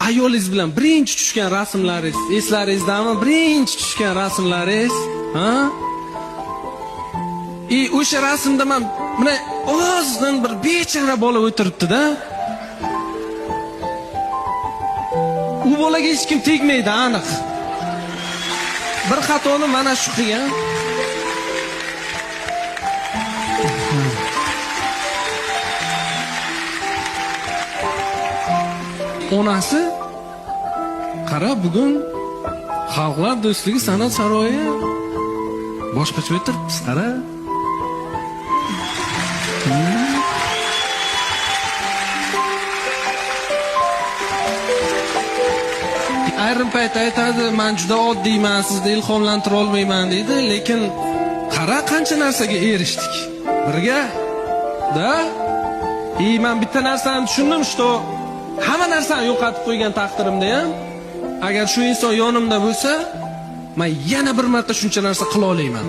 Ayolingiz bilan birinchi tushgan rasmlaringiz eslaringizdami? Birinchi tushgan rasmlaringiz, ha? И o'sha rasmda man mana ozg'in bir bechora bola o'tiribdi-da. U bolaga hech kim tegmaydi, aniq. Bir xatoni mana shu qilgan. Onasi qara, bugun Xalqlar do'stligi san'at saroyi boshqacha o'tiribmiz, qara. Ayrim payt aytadi, man juda oddiyman, sizni ilhomlantira olmayman deydi, lekin qara qancha narsaga erishdik birga. Da? И man bitta narsani tushundim, что hamma narsani yo'qotib qo'ygan taqdirimda ham agar shu inson yonimda bo'lsa, man yana bir marta shuncha narsa qila olaman.